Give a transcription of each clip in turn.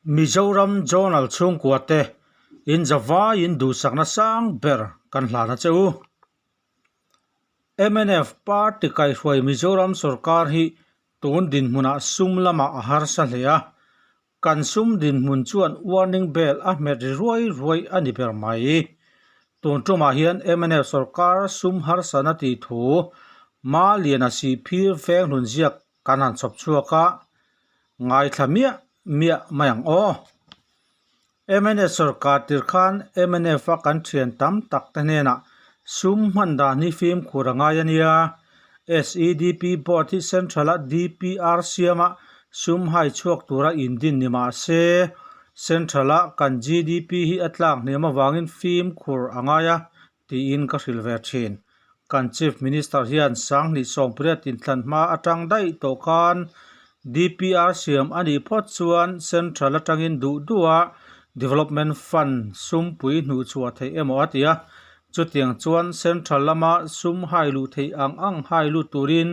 Mizoram Journal chhungkua te in zavaiin duhsakna sang ber kan hlan a che u. Mnf party kaihhruai Mizoram sorkar hi tun dinhmunah sum lamah a harsa hle a, kan sum dinhmun chuan warning bell a hmet ri ruai ruai a ni ber mai. Tun tumah hian mnf sorkar sum harsana tih thu Ma Liana Sihphir Venghlun ziak kan han chhawp chhuak a, ngaithla miah miah mai ang aw. Mnf sorkar tir khan mnf a kan thian tam tak te hnenah sum hman dan hi fimkhur a ngai a nia. SEDP board hi central a DPR siama sum hai chhuak tura indin ni mah se, central a kan GDP hi a tlak hniam avangin fimkhur a ngai a tiin ka hrilh ve thin. Kan Chief Minister hian Sanghnih Sawmpariat inthlan hma atang daih tawh khan DPR siam a nih phawt chuan Central atangin duh duha Development Fund sumpui hnuhchhuah theih emaw a ti a. Chutiang chuan Central lama sum hai luh theih ang ang hai lut turin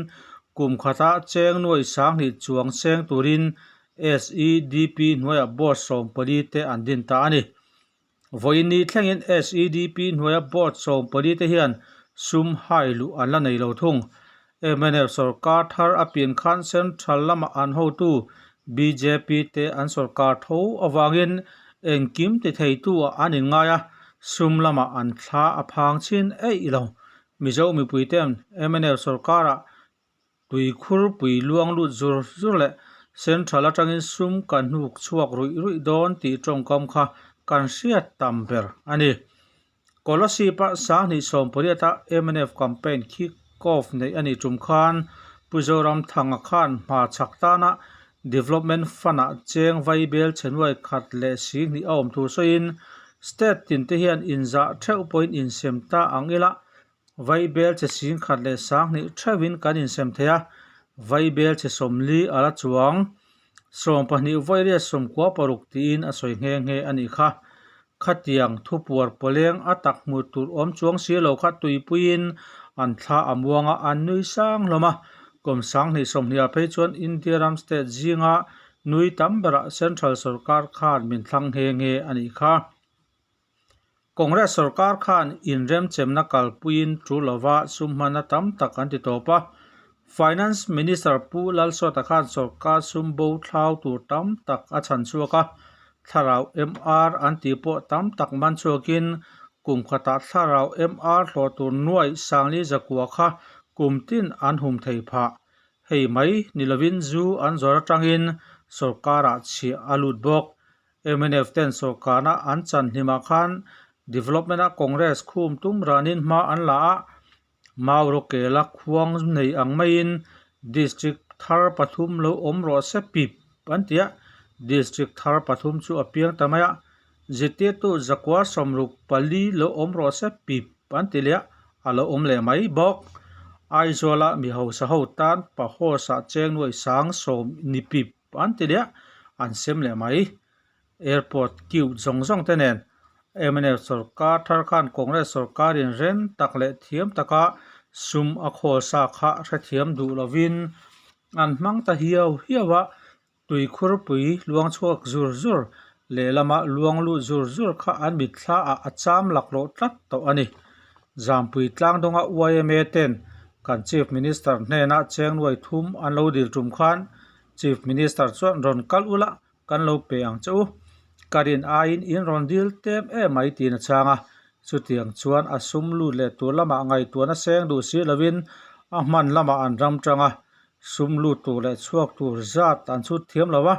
kum khata cheng nuai sanghnih chuang seng turin SEDP hnuaiah Board 14 te an din ta a ni. Vawiin ni thlengin SEDP hnuaia board 14 te hian sum hai luh an la nei lo thung. Mnf sorkar thar a pian khan central lama an hotu bjp te an sorkar tho avangin engkim ti theitu ah an inngai a, sum lamah an thla a phang chhin eih lo. Mizo mipui ten mnf sorkarah Tuikhur pui luang lut zur zur leh Central atangin sum kan hnuk chhuak ruih ruih dawn tih tawngkam kha kan hriat tam ber a ni. Kolasib-a 2018-a mnf campaign kick off neih a nih tum khan Pu Zoramthanga khan hma chhak tana Development Fund-ah cheng vaibel chhe nuai khat leh si hnih a awm thu sawiin State tinte hian inzah theuh pawhin insem ta ang ila Vaibel che sing khat leh sanghnih theuhin kan insem thei a, vaibel che 40 a la chuang. 12 vawiria 96 tiin a sawi nghe nghe a nih kha. Khatiang thupuar pawleng a tak hmuh tur awm chuang si lo kha tuipuiin an thla a muang a, an nui sang hlawm a. Kum 2020 ah phei chuan India ram state zinga nui tam berah Central sorkar khan min thlang nghe nghe a nih kha. Congress sorkar khan inremchemna kalpuiin thu lova sum hmanna tam tak an ti tawp a. Finance Minister Pu Lalsawta khan sorkar sum bo thlau tur tam tak a chhan chhuak a, thlarau MR an tih pawh tam tak man chhuakin kum khatah thlarau MR hlawh tur nuai sangli zakua kha kum tin an hum thei phah. Hei mai ni lovin zu an zawrh atangin sorkarah chhiah a lut bawk. Mnf ten sorkarna an chan hlimah khan development-a Congress khum tum ranin hma an la a, Maurawkela khuang nei ang maiin district thar pathum lo awm rawh se pip an ti a, district thar pathum chu a piang ta mai a, zirtirtu zakua 64 lo awm rawh se pip an ti leh a, a lo awm leh mai bawk. Aizawla mi hausa ho tan pahawsa cheng nuai sang sawm ni pip. An ti leh a, an sem leh mai. Airport queue zawng zawng te nen mnf sorkar thar khan Congress sorkarin rem tak leh thiam taka sum a khawl sa kha hrethiam duh lovin an hmang ta hiau hiau a, tuikhurpui luang chhuak zur zur lehlama luang lut zur zur kha an mitthla ah a cham laklawh tlat tawh a ni. Zampui tlangdawnga yma ten kan Chief Minister hnena cheng nuai thum an lo dil tum khan Chief Minister chuan rawn kal ula kan lo pe ang che u. Ka rin aiin in rawn dil tem em mai tiin a chhang a. Chutiang chuan a sum lut leh tur lamah ngaihtuahna seng duh si lovin a hman lamah an ram tang a. Sum lut tur leh chhuak tur zat an chhut thiam lo a,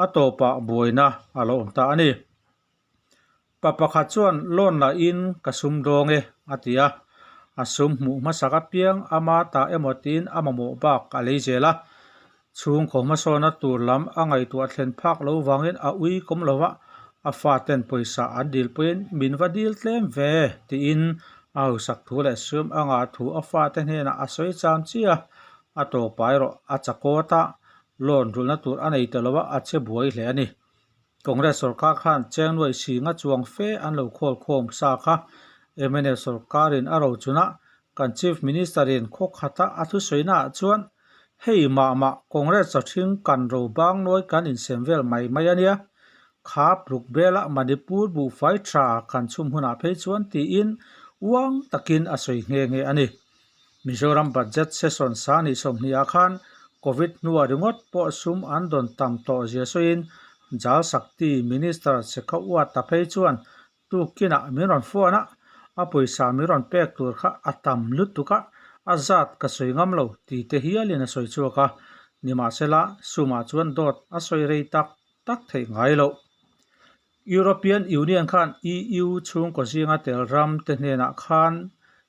a tawpah buaina a lo awm ta a ni. Pa pakhat chuan loan la in ka sum dawng e a ti a, a sum hmuh hmasak apiang ama ta emaw tiin a mamawh bak a lei zel a, chhungkaw hmasawna tur lam a ngaihtuah thlen phak lo vangin a ui kawm lo va, a fa ten pawisa an dil pawhin min va dil tlem ve tiin a hausak thu leh sum a ngah thu a fate hnenah a sawi cham chi a, a tawpa erawh a chakawt a, loan rulhna tur a nei ta lo a, a che buai hle a ni. Congress sorkar khan cheng nuai singa chuang fe an lo khawl khawm sa kha. Mnf sorkarin a rochuna kan Chief Minister-in khaw khata a thusawi naah chuan hei mah mah Congress chawthing kan ro bang nawi kan insem vel mai mai a nia. Kha pluk bela Manipur buhfai tha kan chhum hunah phei chuan tiin uang takin a sawi nghe nghe a ni. Mizoram Budget Session sangni 20 ah khan Covid hnua ringawt pawh sum an dawn tam tawh zia sawiin Jal Shakti Minister Shekhawat-a phei chuan Tukinah min rawn phone a, a pawisa min rawn pek tur kha a tam lutuk a, a zat ka sawi ngam lo ti te hialin a sawi chhuak a. Nimahsela, sumah chuan dawt a sawi rei tak tak theih ngai loh. European Union khan EU chhungkaw zinga tel ram te hnenah khan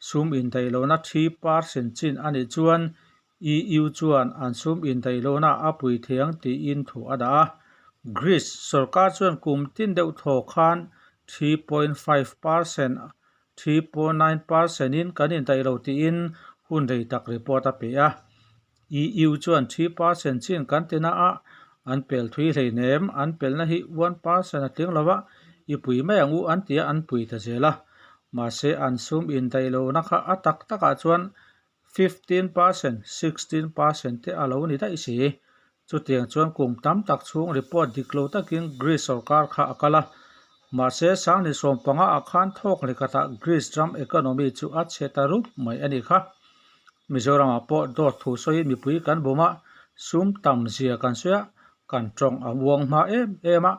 sum indaih lohna thi percent chin a nih chuan EU chuan an sum indaih lohna a pui thei ang tiin thu a dah a. Greece sorkar chuan kum tin deuh thaw khan 3.5 percent, 3.9 percent in kan indaih lo tiin hun rei tak report a pe a. EU chuan 3% chin kan ti na a, an pel thui hleinem, an pelna hi 1% a tling lo va, i pui mai ang u an ti a, an pui ta zel a. Mahse an sum indaih lohna kha a tak takah chuan 15%, 16% te a lo ni daih si. Chutiang chuan kum tam tak chhung report dik lo takin Greece sorkar kha a kal a. Mahse 2015 ah khan thawk leh khatah Greece ram economy chu a chhe ta rup mai a nih kha. Mizoramah pawh dawt thu sawiin mipui kan bum a, sum tam zia kan sawi a, kan tawng a uang hma em em a.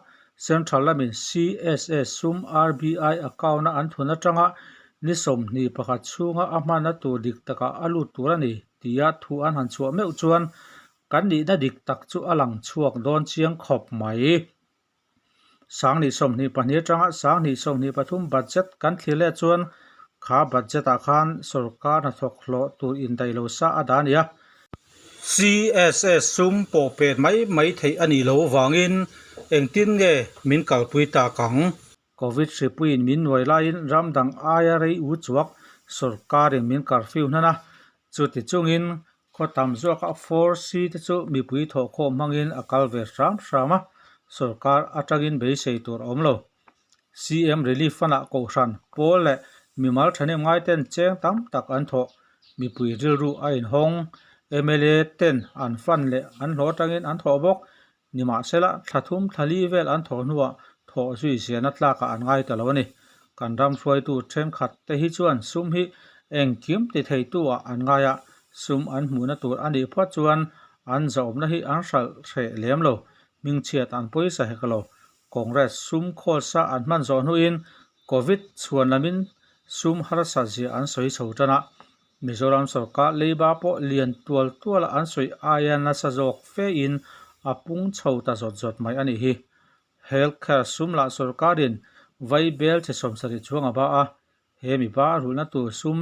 Central lamin CSS sum RBI account-a an thun atanga ni 21 chhunga a hmanna tur dik takah a lut tur a ni tia thu an han chhuah meuh chuan kan nihna dik tak chu a lang chhuak dawn chiang khawp mai. 2022 atanga 2023 budget kan thlir leh chuan kha budget ah khan sorkar hnathawk hlawh tur indaih lo sa a dah a ni a. CSS sum pawh pet mai mai theih a nih loh avangin engtin nge min kalpui tak ang? Covid hripuiin min nuai laiin ram dang aia rei u chuak sorkarin min curfew hnan a, chuti chungin khaw tam zawka 4C te chu mipui thawhkhawm hmangin a kal ve hram hram a, sorkar atangin beisei tur a awm lo. CM Relief Fund-ah Kohhran, pawl leh mimal thahnem ngaiten cheng tam tak an thawh. Mipui rilru a inhawng. Mla ten an fund leh an hlawh atangin an thawh bawk. Nimahsela, thla thum thla li vel an thawh hnuah thawh zui ziahna tlakah an ngai ta lo a ni. Kan ram hruaitu thenkhat te hi chuan sum hi engkim ti theitu ah an ngai a, sum an hmuhna tur a nih phawt chuan an zahawmna hi an hralh hreh lem lo. Hmingchhiat an pawisa hek lo. Congress sum khawl sa an hman zawh hnuin Covid chhuan lamin sum harsa zia an sawi chho tan a, Mizoram sorkar leiba pawh lian tual tuala an sawi aia nasa zawk fein a pung chho ta zawt zawt mai a nih hi. Health care sum lah sorkarin vai bel che 70 chuang a ba a, he mi ba rulhna tur sum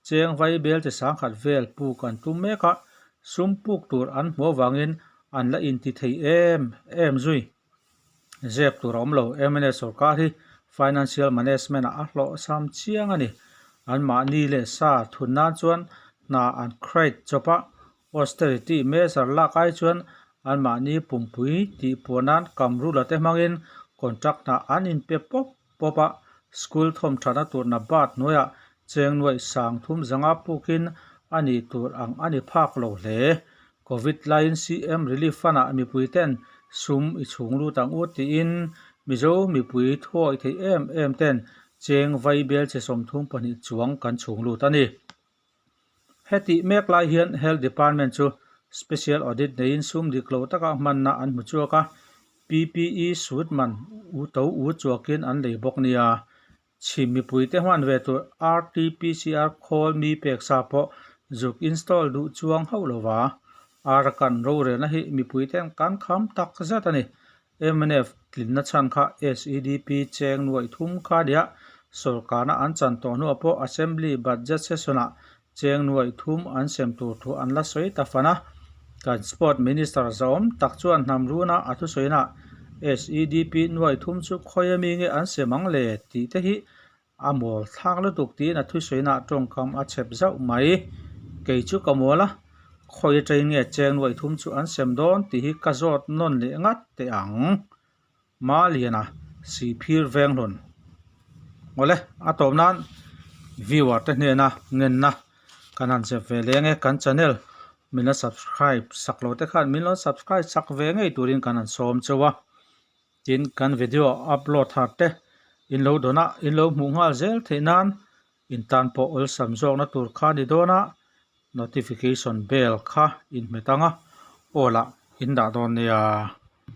cheng vai bel che 1000 vel puk an tum mek a, sum puk tur an hmuh avangin an la inti thei em em zui. Zep tur a awm lo. Mna sorkar hi financial management ah a hlawhsam chiang a ni. Anmahni leh sa thun nan chuan hna an create chawp a, austerity measure lak ai chuan anmahni pumpui tih puah nan kamrula te hmangin contract hna an inpe pawp pawp a, school thawmthatna tur NABARD hnuaiah cheng nuaih 3500 pukin a nih tur ang a ni phak lo hle. Covid laiin CM Relief Fund-ah mipui ten sum i chhung lut ang u tiin Mizo mipui thuawih theih em em ten cheng vai bel che 32 chuang kan chhung lut a ni. Hetih mek lai hian Health Department chu Special Audit neiin sum dik lo taka hmanna an hmu chhuak a, PPE suit man u to u chuakin an lei bawk nia. Chhim mipuite hman ve tur RT-PCR khawl mi pek sa pawh zuk install duh chuang hauh lova, Arakan rorelna hi mipuiten kan kham tak zet a ni. Mnf tlinna chhan kha SEDP cheng nuaih thum kha nia sorkarna an chan tawh hnuah pawh Assembly Budget Session-ah cheng nuaih thum an sem tur thu an la sawi ta fan a. Kan Sport Minister zahawm tak chuan hnam runa a thusawiinah SEDP nuaih thum chu khawi ami nge an sem ang le tih te hi A mawl thlak lutuk tiin a thusawiinah tawngkam a chhep zauh mai. Kei chu ka mawl a, khawi atangin nge cheng nuaih thum chu an sem dawn tih hi ka zawt nawn leh ngat teh ang. Maliana Sihphir Venghlun. Awle, a tawp nan viewer te hnena ngenna kan han zep ve leng e, kan channel min la subscribe sak lo te khan min lo subscribe sak ve ngei turin kan han sawm cheu a. Tin, kan video upload thar te in lo dawn a, in lo hmuh nghal zel theih nan in tan pawh awlsam zawkna tur kha ni dawn a, notification bell kha in hmet ang a, aw lah in dah dawn nia.